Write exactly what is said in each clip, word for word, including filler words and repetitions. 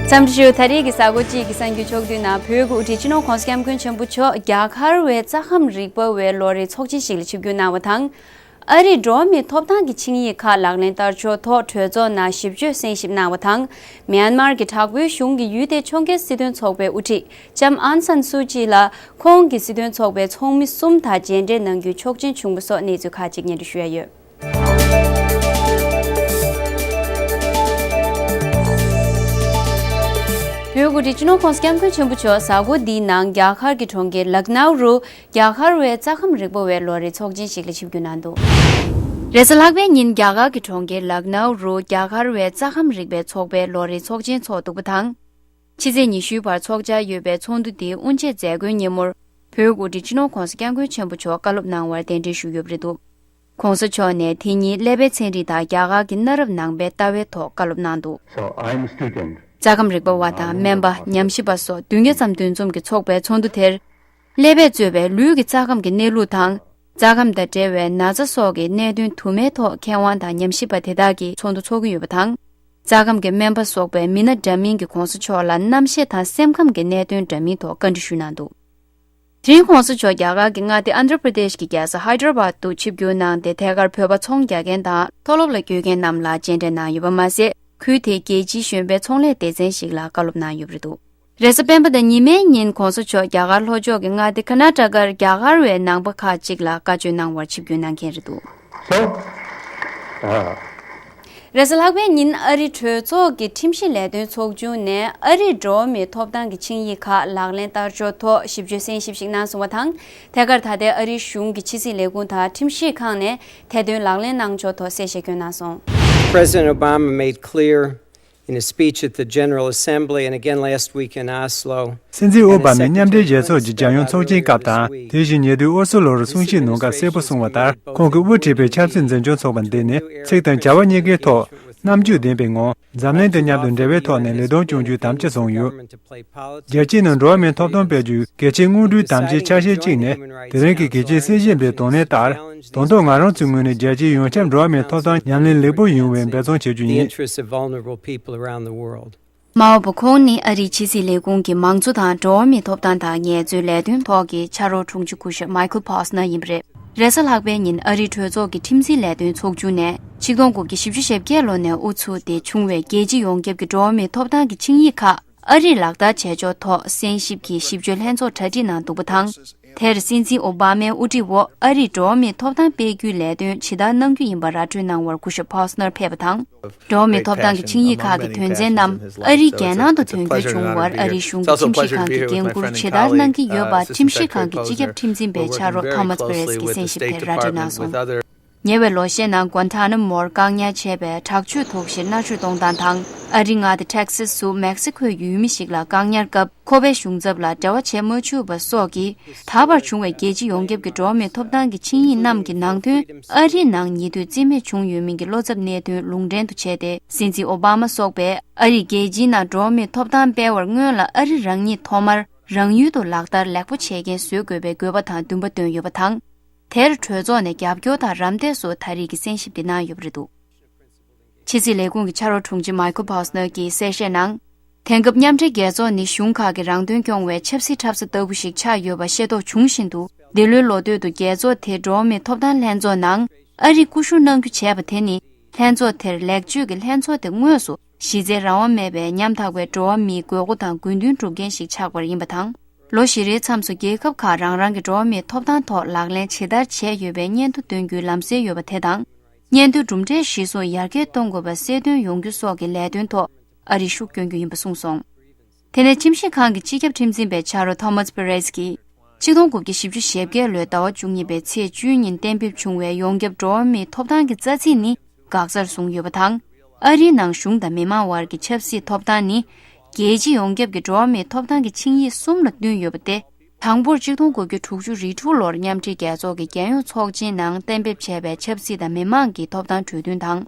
འཚམས་འདྲི་ཞུ། ད་རེས་ཀྱི་གཟའ་འཁོར་གཅིག་གི་གསར་འགྱུར་ཕྱོགས་བསྡུས་ནང་བོད་ཀྱི་དབུ་ཁྲིད་སྤྱི་ནོར་༸གོང་ས་༸སྐྱབས་མགོན་ཆེན་པོ་མཆོག་རྒྱ་གར་བའི་རྩྭ་ཁམས་རིག་པ་བའི་ལོ་རེའི་ཚོགས་ཆེན་ཞིག་ལ་ཆིབས་བསྒྱུར་གནང་བ་དང་། ཨ་རིའི་འགྲོ་བ་མིའི་ཐོབ་ཐང་གི་ཆིངས་ཡིག་ཁག་ལག་ལེན་བསྟར་ཕྱོགས་ཐོག་གྲོས་ཚོགས་ནང་ཞིབ་དཔྱོད་གསན་ཞིབ་གནང་བ་དང་། མྱན་མར་གྱི་དྲག་པོའི་གཞུང་གིས་ཡུལ་དེའི་ཕྱོགས་འགལ་སྲིད་དོན་ཚོགས་པའི་དབུ་ཁྲིད་ལྕམ་ཨང་སན་སུའུ་ཅི་ལ་ཁོང་གི་སྲིད་དོན་ཚོགས་པའི་ཚོགས་མི་གསུམ་དང་མཇལ་འཕྲད་གནང་རྒྱུའི་ཆོག་མཆན་བྱུང་བ་སོགས་གནས་ཚུལ་ཁག་ཅིག་སྙན་སྒྲོན་ཞུ་ཡ་ཡོད། བོད་དབུ་ཁྲིད་སྤྱི་ནོར་༸གོང་ས་༸སྐྱབས་མགོན་ཆེན་པོ་མཆོག་གཟའ་འཁོར་འདིའི་ནང་རྒྱ་གར་གྱི་གྲོང་ཁྱེར་ལག་ནའུ་རུ་རྒྱ་གར་བའི་རྩྭ་ཁམས་རིག་པ་བའི་ལོ་རེའི་ཚོགས་ཆེན་ཞིག་ལ་ཆིབས་བསྒྱུར་གནང་འདུག་རེས་གཟའ་ལྷག་པའི་ཉིན་རྒྱ་གར་གྱི་གྲོང་ཁྱེར་ལག་ནའུ་རུ་རྒྱ་གར་བའི་རྩྭ་ཁམས་རིག་པའི་ཚོགས་པའི་ལོ་རེའི་ཚོགས་ཆེན་འཚོགས་འདུག་པ་དང་། ཕྱི་ཚེས་ཉི་ཤུའི་བར་འཚོགས་འཆར་ཡོད་པའི་ཚོགས་འདུ་དེའི་དབུ་འབྱེད་མཛད་སྒོའི་ཉིན་མོར། བོད་དབུ་ཁྲིད་སྤྱི་ནོར་༸གོང་ས་༸སྐྱབས་མགོན་ཆེན་པོ་མཆོག་བཀའ་སློབ་གནང་བར་གདན་འདྲེན་ཞུས་ཡོད་པ་རེད་འདུག ༸གོང་ས་མཆོག་ནས་དེ་ཉིན་ཀླད་པའི་ཚན་རིག་དང་རྒྱ་གར་གྱི་གནའ་རབས་ནང་པའི་ལྟ་བའི་ཐོག་བཀའ་སློབ་གནང་འདུག So, I am a student. རྩྭ་ཁམས་རིག་པ་བ་དང་སྨན་པ། ཉམས་ཞིབ་པ་སོགས་བདུན་བརྒྱ་ཙམ་འདུ་འཛོམས་ཀྱིས་འཚོགས་པའི་ཚོགས་འདུ་དེར། ཀླད་པས་གཙོས་པའི་ལུས་ཀྱི་རྩ་ཁམས་ཀྱི་གནས་ལུགས་དང་། རྩ་ཁམས་དང་འབྲེལ་བའི་ན་ཚ་སོགས་ཀྱི་གནད་དོན་དུ་མའི་ཐོག་མཁས་དབང་དང་ཉམས་ཞིབ་པ་དེ་དག་གིས་ཚོགས་འདུ་འཚོགས་ཀྱི་ཡོད་པ་དང་། རྩ་ཁམས་ཀྱི་སྨན་པ་སོགས་པའི་མི་སྣ་འདྲ་མིན་གྱིས་༸གོང་ས་མཆོག་ལ་རྣམ་ཤེས་དང་སེམས་ཁམས་ཀྱི་གནད་དོན་འདྲ་མིན་ཐོག་བཀའ་འདྲི་ཞུས་གནང་འདུག་དེ་རིང་༸གོང་ས་མཆོག་རྒྱ་གར་གྱི་མངའ་སྡེ་ཨན་དྷྲ་པྲ་དེཤ་གྱི་རྒྱལ་ས་ཧའི་དྲ་བཱད་དུ་ཆིབས་བསྒྱུར་གནང་སྟེ། ཐད་ཀར་བོད་པ་ཚོང་རྒྱག་མཁན་དང་མཐོ་སློབ་ལ་བསྐྱོད་མཁན་རྣམས་ལ་མཇལ་འཕྲད་གནང་ཡོད་པ་མ་ཟད། ཁུལ་དེའི་རྒྱལ་སྤྱིའི་གཞོན་པའི་ཚོང་ལས་སྡེ་ཚན་ཞིག་ལ་བཀའ་སློབ་གནང་ཡོད་པ་རེད་འདུག་རེས་གཟའ་སྤེན་པ་དང་ཉི་མའི་ཉིན་༸གོང་ས་མཆོག་རྒྱ་གར་ལྷོ་ཕྱོགས་ཀྱི་མངའ་སྡེ་ཀར་ན་ཊ་ཀར་རྒྱ་གར་བའི་ནང་པ་ཁག་ཅིག་ལ་བཀའ་ཆོས་གནང་བར་ཆིབས་བསྒྱུར་གནང་མཁན་རེད་འདུག So, uh, རེས་གཟའ་ལྷག་པའི་ཉིན་ཨ་རི་གྲོས་ཚོགས་ཀྱི་ཁྲིམས་ཞིབ་ལས་དོན་ཚོགས་ཆུང་ནས་ཨ་རིའི་འགྲོ་བ་མིའི་ཐོབ་ཐང་གི་ཆིངས་ཡིག་ཁག་ལག་ལེན་བསྟར་ཕྱོགས་ཐོག་ཞིབ་དཔྱོད་གསན་ཞིབ་ཞིག་གནང་སོང་བ་དང་། ཐད་ཀར་ད་ལྟའི་ཨ་རིའི་གཞུང་གི་ཕྱི་སྲིད་ལས་ཁུངས་དང་ཁྲིམས་ཞིབ་ཁང་ནས་དེ་དོན་ལག་ལེན་གནང་ཕྱོགས་ཐོག་གསལ་བཤད་བསྐྱོན་གནང་སོང་། President Obama made clear in a speech at the General Assembly and again last week in Oslo. སྲིད་འཛིན་ཨོ་བྷ་མས་མཉམ་འབྲེལ་རྒྱལ་ཚོགས་ཀྱི་རྒྱལ་ཡོངས་ཚོགས་ཆེན་སྐབས་དང་། དེ་བཞིན་ཉེ་དུས་ཨོ་སི་ལོར་གསུང་བཤད་གནང་སྐབས་གསལ་པོ་གསུངས་པ་ལྟར། ཁོང་གིས་དབུ་ཁྲིད་པའི་ཆབ་སྲིད་འཛིན་སྐྱོང་ཚོགས་པ་འདི་ནི་ཚིག་དང་བྱ་བ་གཉིས་ཀའི་ཐོག་རྣམ་དཔྱོད་ལྡན་པའི་ངང་འཛམ་གླིང་དང་མཉམ་དུ་འབྲེལ་བའི་ཐོག་ནས་ལས་དོན་སྐྱོང་རྒྱུའི་དམ་བཅའ་བཟུང་ཡོད། རྒྱལ་སྤྱིའི་ནང་འགྲོ་བ་མིའི་ཐོབ་ཐང་སྤེལ་རྒྱུའི་གལ་ཆེའི་དངོས་འབྲེལ་དམ་བཅའི་ཆ་ཤས་གཅིག་ནི། དེ་རིང་གི་གལ་ཆེའི་སྲིད་བྱུས་འདིའི་དོན་གནད་ལྟར། དང་ཐོག་ང་རང་ཚོའི་ངོས་ནས་རྒྱལ་སྤྱིའི་ཡོངས་ཁྱབ་འགྲོ་བ་མིའི་ཐོབ་ཐང་ཉམས་ལེན་ལེགས་པོ་ཡོང་བའི་འབད་བརྩོན་བྱེད་རྒྱུ་ཡིན། མའོ་པོ་ཁོང་ནི་ཨ་རིའི་ཕྱི་སྲིད་ལས་ཁུངས་ཀྱི་མང་གཙོ་དང་འགྲོ་བ་མིའི་ཐོབ་ཐང་དང་ངལ་རྩོལ་ལས་དོན་ཐོག་གི་ཕྱག་རོགས་དྲུང་ཆེ་སྐུ་ཞབས་མའི་ཁལ་པོ་སི་ནར་ཡིན་པ་རེད། རེས་གཟའ་ལྷག་པའི་ཉིན་ཨ་རིའི་གྲོས་ཚོགས་ཀྱི་ཁྲིམས་འཛིན་ལས་དོན་ཚོགས་ཆུང་ནས་ཆིག་སྟོང་དགུ་བརྒྱ་བཞི་བཅུ་ཞེ་བརྒྱད་ལོ་ནས་དབུ་ཚུགས་ཏེ་བྱུང་བའི་རྒྱལ་སྤྱི་ཡོངས་ཁྱབ་ཀྱི་འགྲོ་བ་མིའི་ཐོབ་ཐང་གི་ཆིངས་ཡིག་ཁག་ཨ་རིར་ལག་བསྟར་བྱས་ཕྱོགས་ཐོག་གསན་ཞིབ་ཀྱི་ཞིབ་དཔྱོད་ལྷན་ཚོགས་གྲ་སྒྲིག་གནང་འདུག་པ་དང་། དེར་སྲིད་འཛིན་ཨོ་བྷ་མའི་དབུ་ཁྲིད་འོག་ཨ་རིས་འགྲོ་བ་མིའི་ཐོབ་ཐང་སྤེལ་རྒྱུའི་ལས་དོན་ཇི་ལྟར་གནང་རྒྱུ་ཡིན་པ་ར་སྤྲོད་གནང་བར་སྐུ་ཞབས་པོ་སི་ནར་ཕེབས་པ་དང་། འགྲོ་བ་མིའི་ཐོབ་ཐང་གི་ཆིངས་ཡིག་ཁག་གི་དོན་ཚན་རྣམས་ཨ་རིའི་རྒྱལ་ནང་དུ་དོན་འཁྱོལ་བྱུང་བར་ཨ་རིའི་གཞུང་གི་ཁྲིམས་ཞིབ་ཁང་གིས་འགན་འཁུར་ཇི་ལྟར་གནང་གི་ཡོད་པ་ཁྲིམས་ཞིབ་ཁང་གི་སྤྱི་ཁྱབ་ཁྲིམས་འཛིན་པའི་ཕྱག་རོགས་ཐོ་མཱས་པེ་རེས་ཀྱིས་གསན་ཞིབ་དེར་ར་སྤྲོད་གནང་སོང་། ཉེ་བའི་ལོ་ཤས་ནང་གུན་ཐ་ན་མོར་བཀག་ཉར་བྱས་པའི་དྲག་སྤྱོད་ཐོག་གཞིར་མནར་གཅོད་གཏོང་སྟངས་དང་། ཨ་རིའི་མངའ་སྡེ་ཊེག་སཱས་སུ་མེག་སི་ཁོའི་ཡུལ་མི་ཞིག་ལ་བཀག་ཉར་སྐབས་ཁོ་པའི་གཞུང་ཚབ་ལ་འབྲེལ་བ་བྱེད་མ་ཆུག་པ་སོགས་ཀྱིས། ད་བར་བྱུང་བའི་རྒྱལ་སྤྱི་ཡོངས་ཁྱབ་ཀྱི་འགྲོ་བ་མིའི་ཐོབ་ཐང་གི་ཆིངས་ཡིག་རྣམས་ཀྱི་ནང་དོན་ཨ་རིའི་ནང་ཉེ་དུས་རྩིས་མེད་བྱུང་ཡོད་མིན་གྱི་བློ་འཚབ་གནད་དོན་ལུང་འདྲེན་དུ་བྱས་ཏེ། སྲིད་འཛིན་ཨོ་བྷ་མ་སོགས་པས་ཨ་རིས་རྒྱལ་སྤྱིའི་ནང་འགྲོ་བ་མིའི་ཐོབ་ཐང་སྤེལ་བར་སྔོན་ལ་ཨ་རི་རང་ཉིད་ཐོག་མར་རང་ཡུལ་དུ་ལག་བསྟར་ལེགས་པོ་བྱེད་མཁན་བཟོ་དགོས་པའི་དགོས་པ་དང་འདུན་པ་བཏོན་ཡོད་པ་དང་། དེར་གྲོས་ཚོགས་ནས་རྒྱབ་སྐྱོར་དང་རམ་འདེགས་སོགས་ད་རེས་ཀྱི་གསན་ཞིབ་འདི་གནང་ཡོད་པ་རེད་འདུག་ཕྱི་སྲིད་ལས་ཁུངས་ཀྱི་ཕྱག་རོགས་དྲུང་ཆེ་མའི་ཁལ་པོ་སི་ནར་གྱིས་གསལ་བཤད་ནང་། དེང་སྐབས་མཉམ་འབྲེལ་རྒྱལ་ཚོགས་ནི་གཞུང་ཁག་གི་རང་དོན་སྐྱོང་བའི་ཆབ་སྲིད་འཁྲབ་ས་ལྟ་བུ་ཞིག་ཆགས་ཡོད་པ་ཤེས་རྟོགས་བྱུང་བཞིན་དུ། འདི་ལོའི་ལོ་སྟོད་དུ་རྒྱལ་ཚོགས་དེའི་འགྲོ་བ་མིའི་ཐོབ་ཐང་ལྷན་ཚོགས་ནང་ཨ་རིས་སྐུ་བཞུགས་གནང་རྒྱུ་བྱས་པ་དེ་ནི། ལྷན་ཚོགས་དེར་ལེགས་བཅོས་ཀྱི་ལྷན་ཚོགས་དེ་དངོས་སུ་གཞི་རྩའི་རང་དབང་མེད་པའི་ཉམ་ཐག་པའི་འགྲོ་བ་མིའི་དགོས་མཁོ་དང་དགོས་འདུན་སྒྲུབ་མཁན་ཞིག་ཆགས་པར་ཡིན་པ་དང་། ལོ་བཞི་རེའི་མཚམས་སུ་རྒྱལ་ཁབ་ཁག་རང་རང་གི་འགྲོ་བ་མིའི་ཐོབ་ཐང་ཐོག་ལག་ལེན་ཇི་ལྟར་བྱས་ཡོད་པའི་སྙན་ཐོ་འདོན་རྒྱུའི་ལམ་སྲོལ་ཡོད་པ་དེ་དང་། སྙན་ཐོའི་གྲུབ་འབྲས་གཞིར་བཟུང་ཡར་རྒྱས་གཏོང་དགོས་པ་གསལ་སྟོན་ཡོང་རྒྱུ་སོགས་ཀྱི་ལས་དོན་ཐོག་ཨ་རིས་ཤུགས་སྐྱོན་རྒྱུ་ཡིན་པ་གསུངས་སོང་། དེ་ནས་ཁྲིམས་ཞིབ་ཁང་གི་སྤྱི་ཁྱབ་ཁྲིམས་འཛིན་པའི་ཕྱག་རོགས་ཐོ་མཱས་པེ་རེས་ཀྱིས། ཆིག་སྟོང་དགུ་བརྒྱ་བཞི་བཅུ་ཞེ་བརྒྱད་ལོའི་ཟླ་བ་བཅུ་གཉིས་པའི་ཚེས་བཅུའི་ཉིན་གཏན་འབེབས་བྱུང་བའི་ཡོངས་ཁྱབ་འགྲོ་བ་མིའི་ཐོབ་ཐང་གི་རྩ་ཚིག་ནི་དགག་རྩར་བཟུང་ཡོད་པ་དང་། ཨ་རིའི་ནང་གཞུང་དང་མི་མང་དབར་གྱི་ཆབ་སྲིད་ཐོབ་ཐང་ནི་རྒྱལ་སྤྱི་ཡོངས་ཁྱབ་ཀྱི་འགྲོ་བ་མིའི་ཐོབ་ཐང་གི་ཆིངས་ཡིག་གསུམ་ལ་བསྟུན་ཡོད་པ་སྟེ། དང་པོར་ཆིག་སྟོང་དགུ་བརྒྱ་དྲུག་ཅུ་རེ་དྲུག་ལོར་མཉམ་འབྲེལ་རྒྱལ་ཚོགས་ཀྱི་རྒྱལ་ཡོངས་ཚོགས་ཆེན་ནང་གཏན་འབེབས་བྱས་པའི་ཆབ་སྲིད་དང་མི་མང་གི་ཐོབ་ཐང་གྲོས་མཐུན་དང་།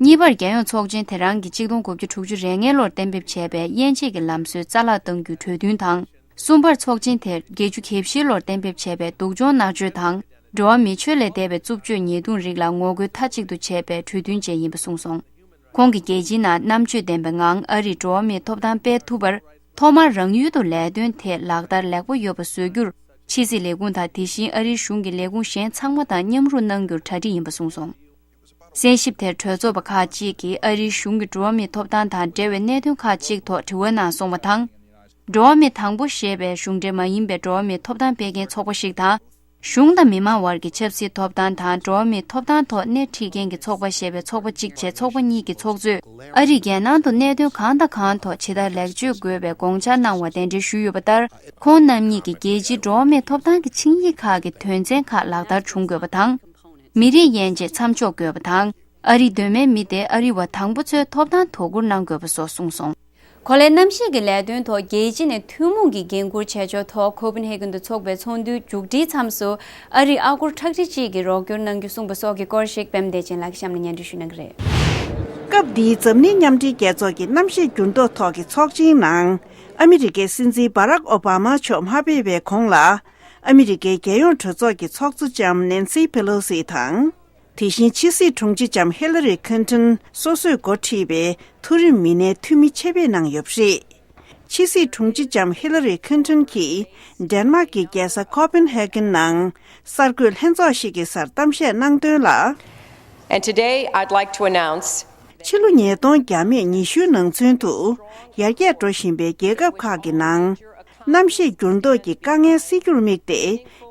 གཉིས་པར་རྒྱལ་ཡོངས་ཚོགས་ཆེན་དེ་རང་གི་ཆིག་སྟོང་དགུ་བརྒྱ་དྲུག་ཅུ་རེ་ལྔ་ལོར་གཏན་འབེབས་བྱས་པའི་དབྱེ་འབྱེད་ཀྱི་ལམ་སྲོལ་རྩ་བརླག་གཏང་རྒྱུའི་གྲོས་མཐུན་དང་། གསུམ་པར་ཚོགས་ཆེན་དེར་བརྒྱད་ཅུ་གྱ་བཞི་ལོར་གཏན་འབེབས་བྱས་པའི་སྡུག་སྦྱོང་མནར་གཅོད་དང་། འགྲོ་བ་མིའི་ཆོས་ལས་འདས་པའི་རྩུབ་སྤྱོད་ཉེས་རྡུང་རིགས་ལ་ངོ་རྒོལ་མཐའ་གཅིག་ཏུ་བྱས་པའི་གྲོས་མཐུན་བཅས་ཡིན་པ་གསུངས་སོང་། ཁོང་གིས་རྒྱལ་སྤྱིའི་ནང་རྣམ་དཔྱོད་ལྡན་པའི་ངང་ཨ་རིས་འགྲོ་བ་མིའི་ཐོབ་ཐང་སྤེལ་ཐུབ་པར། ཐོག་མར་རང་ཡུལ་དུ་ལས་དོན་དེ་ལག་བསྟར་ལེགས་པོ་ཡོད་པ་བཟོ་རྒྱུར། ཕྱི་སྲིད་ལས་ཁུངས་དང་དེ་བཞིན་ཨ་རིའི་གཞུང་གི་ལས་ཁུངས་གཞན་ཚང་མ་དང་མཉམ་རུབ་གནང་རྒྱུར་གྲ་སྒྲིག་ཡིན་པ་གསུངས་སོང་། གསན་ཞིབ་དེར་གྲོས་ཚོགས་པ་ཁག་ཅིག་གིས་ཨ་རིའི་གཞུང་གི་འགྲོ་བ་མིའི་ཐོབ་ཐང་དང་འབྲེལ་བའི་གནད་དོན་ཁག་ཅིག་ཐོག་དྲི་བ་གནང་སོང་བ་དང་། འགྲོ་བ་མི་དང་པོ་ཞེས་པའི་གཞུང་འབྲེལ་མ་ཡིན་པའི་འགྲོ་བ་མིའི་ཐོབ་ཐང་སྤེལ་མཁན་ཚོགས་པ་ཞིག་དང་། གཞུང་དང་མི་མང་དབར་གྱི་ཆབ་སྲིད་ཐོབ་ཐང་དང་འགྲོ་བ་མིའི་ཐོབ་ཐང་ཐོག་སྣེ་ཁྲིད་མཁན་གྱི་ཚོགས་པ་ཞེས་པའི་ཚོགས་པ་གཅིག་བྱས་ཚོགས་པ་གཉིས་ཀྱི་ཚོགས་གཙོས། ཨ་རིས་རྒྱལ་ནང་དུ་གནད་དོན་གང་དང་གང་ཐོག་ཇི་ལྟར་ལེགས་བཅོས་དགོས་པའི་དགོངས་འཆར་གནང་བ་གདན་འདྲེན་ཞུས་ཡོད་པ་ལྟར། ཁོང་རྣམ་གཉིས་ཀྱིས་རྒྱལ་སྤྱིའི་འགྲོ་བ་མིའི་ཐོབ་ཐང་གི་ཆིངས་ཡིག་ཁག་གི་དོན་ཚན་ཁག་ལག་བསྟར་བྱུང་དགོས་པ་དང་། མི་རིགས་དབྱེ་འབྱེད་མཚམས་འཇོག་དགོས་པ་དང་། ཨ་རིའི་གདོད་མའི་མི་དེ་ཨ་རི་བ་དང་པོ་ཚོའི་ཐོབ་ཐང་དོ་ཁུར་གནང་དགོས་པ་སོགས་གསུངས་སོང་། གོ་ལའི་གནམ་གཤིས་ཀྱི་ལས་དོན་ཐོག་རྒྱལ་སྤྱི་ནས་ཐུན་མོང་གི་འགན་འཁུར་བྱས་ཕྱོགས་ཐོག་ཁོ་པན་ཧེ་གན་དུ་འཚོགས་པའི་ཚོགས་འདུའི་མཇུག་སྒྲིལ་མཚམས་སུ། ཨ་རིས་ཨ་སྒོར་ཁྲག་ཁྲིག་གཅིག་གི་རོགས་སྐྱོར་གནང་རྒྱུ་གསུངས་པ་སོགས་ཀྱི་སྐོར་ཞིག་པད་མ་བདེ་ཆེན་ལགས་ཀྱིས་གཤམ་ནས་སྙན་སྒྲོན་ཞུ་གནང་གི་རེད། སྐབས་འདིའི་འཛམ་གླིང་མཉམ་འབྲེལ་རྒྱལ་ཚོགས་ཀྱི་གནམ་གཤིས་འགྱུར་ལྡོག་ཐོག་གི་ཚོགས་ཆེན་ནང་། ཨ་མི་རི་ཀའི་སྲིད་འཛིན་བྷ་རག་ཨོ་བྷ་མ་མཆོག་མ་ཕེབས་པའི་གོང་ལ། ཨ་མི་རི་ཀའི་རྒྱལ་ཡོངས་གྲོས་ཚོགས་ཀྱི་ཚོགས་གཙོ་ལྕམ་ནེན་སི་ཕེ་ལོ་སི་དང་། དེ་བཞིན་ཕྱི་སྲིད་དྲུང་ཆེ་ལྕམ་ཧི་ལ་རི་ཁིན་ཏོན་སོ་སོས་འགོ་ཁྲིད་པའི་མཐོ་རིམ་མི་སྣའི་འཐུས་མི་ཆེད་ཕེབས་གནང་ཡོད་པ་རེད། ཕྱི་སྲིད་དྲུང་ཆེ་ལྕམ་ཧི་ལ་རི་ཁིན་ཏོན་གྱིས་ཌེན་མཱག་གི་རྒྱལ་ས་ཁོ་པན་ཧེ་གན་ནང་གསར་འགོད་ལྷན་ཚོགས་ཤིག་གི་སར་གཏམ་བཤད་གནང་དོན་ལ། And today I'd like to announce ཕྱི་ལོ་ཉིས་སྟོང་བརྒྱ་མེད་ཉི་ཤུའི་ནང་ཚུན་དུ་ཡར་རྒྱས་འགྲོ་བཞིན་པའི་རྒྱལ་ཁབ་ཁག་གི་ནང་། གནམ་གཤིས་འགྱུར་ལྡོག་གི་དཀའ་ངལ་སེལ་རྒྱུར་དམིགས་ཏེ།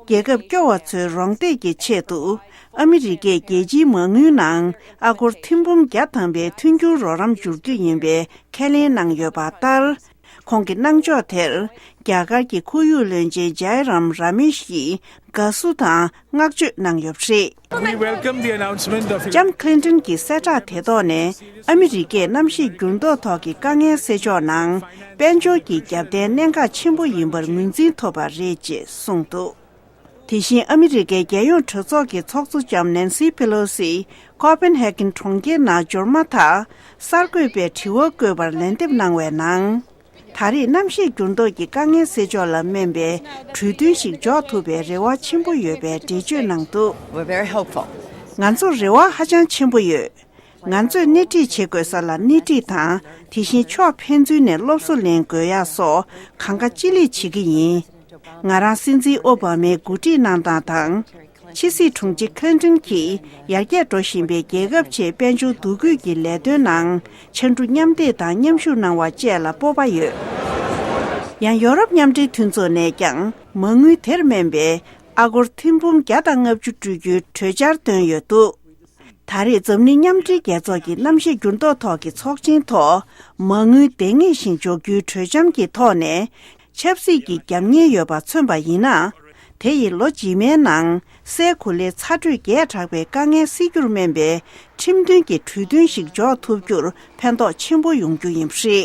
རྒྱལ་ཁབ་སྐྱོ་བ་ཚོའི་རོགས་འདེགས་ཀྱི་ཆེད་དུ། ཨ་མི་རི་ཀས་རྒྱལ་སྤྱིའི་མ་དངུལ་ནང་ཨ་སྒོར་ཐེར་འབུམ་བརྒྱ་ཐམ་པའི་མཐུན་འགྱུར་རོགས་རམ་སྦྱོར་རྒྱུ་ཡིན་པའི་ཁས་ལེན་གནང་ཡོད་པ་ལྟར། ཁོང་གི་གནང་ཕྱོགས་དེར། རྒྱ་གར་གྱི་ཁོར་ཡུག་བློན་ཆེན་ཇའི་རམ་ར་མེཤ་ཡིས་དགའ་བསུ་དང་། བསྔགས་བརྗོད་གནང་ཡོད་པ་རེད། We welcome the announcement of ལྕམ་ཁི་ལིན་ཏོན་གྱི་གསལ་བསྒྲགས་དེ་ཐོག་ནས། ཨ་མི་རི་ཀས་གནམ་གཤིས་འགྱུར་ལྡོག་ཐོག་གི་དཀའ་ངལ་སེལ་ཕྱོགས་ནང་དཔལ་འབྱོར་གྱི་རྒྱབ་རྟེན་གནད་འགག་ཆེན་པོ་ཡིན་པར་ངོས་འཛིན་ཐུབ་པ་རེད་ཅེས་གསུངས་འདུག་དེ་བཞིན་ཨ་མི་རི་ཀའི་རྒྱལ་ཡོངས་གྲོས་ཚོགས་ཀྱི་ཚོགས་གཙོ་ལྕམ་ནན་སི་ཕེ་ལོ་སི་ཀོ་པན་ཧེ་གན་གྲོང་ཁྱེར་ནང་འབྱོར་མ་ཐག་གསར་འགོད་པས་དྲི་བ་བཀོད་པར་ལན་འདེབས་གནང་བའི་ནང་། ད་རེས་གནམ་གཤིས་འགྱུར་ལྡོག་གི་དཀའ་ངལ་སེལ་ཕྱོགས་ལ་སྨན་པའི་གྲོས་མཐུན་ཞིག་འཇོག་ཐུབ་པའི་རེ་བ་ཆེན་པོ་ཡོད་པའི་འགྲེལ་བརྗོད་གནང་འདུག We're very hopeful. ང་ཚོར་རེ་བ་ཧ་ཅང་ཆེན་པོ་ཡོད། ང་ཚོས་སྣེ་ཁྲིད་བྱེད་དགོས་ས་ལ་སྣེ་ཁྲིད་དང་། དེ་བཞིན་ཕྱོགས་ཕན་ཚུན་ནས་སློབ་གསོ་ལེན་དགོས་ཡག་སོགས་གང་དགའ་ཅི་ལེགས་བྱེད་ཀྱི་ཡིན། ང་རང་སྲིད་འཛིན་ཨོ་བྷ་མས་གོ་སྒྲིག་གནང་སྟངས་དང་། ཕྱི་སྲིད་དྲུང་ཆེ་ཁི་ལིན་ཏོན་གྱིས་ཡར་རྒྱས་འགྲོ་བཞིན་པའི་རྒྱལ་ཁབ་ཆེད་དཔལ་འབྱོར་འདུ་འགོད་ཀྱི་ལས་དོན་ནང་ཕྱར་གྲུ་མཉམ་འདེགས་དང་མཉམ་ཞུགས་གནང་བ་བཅས་ལ་སྤོབས་པ་ཡོད། ཡང་ཡོ་རོབ་མཉམ་འབྲེལ་མཐུན་ཚོགས་ནས་ཀྱང་མ་དངུལ་དེར་སྨན་པའི་ཨ་སྒོར་ཐེར་འབུམ་བརྒྱ་དང་ལྔ་བཅུ་སྤྲོད་རྒྱུའི་གྲོས་འཆར་བཏོན་ཡོད་འདུག་ད་རེས་འཛམ་གླིང་མཉམ་འབྲེལ་རྒྱལ་ཚོགས་ཀྱི་གནམ་གཤིས་འགྱུར་ལྡོག་ཐོག་གི་ཚོགས་ཆེན་ཐོག་མ་དངུལ་ལྡང་ངེས་ཤིང་འཇོག་རྒྱུའི་གྲོས་འཆམ་གྱི་ཐོག་ནས་ཆབ་སྲིད་ཀྱི་རྒྱབ་གཉེར་ཡོད་པ་མཚོན་པ་ཡིན་ན། དེ་ཡིས་ལོ་རྗེས་མའི་ནང་སའི་གོ་ལའི་ཚ་དྲོད་རྒྱས་དྲགས་པའི་དཀའ་ངལ་སེལ་རྒྱུར་སྨན་པའི་ཁྲིམས་མཐུན་གྱི་གྲོས་མཐུན་ཞིག་འཇོག་ཐུབ་རྒྱུར་ཕན་ཐོགས་ཆེན་པོ་ཡོང་རྒྱུ་ཡིན་པ་རེད།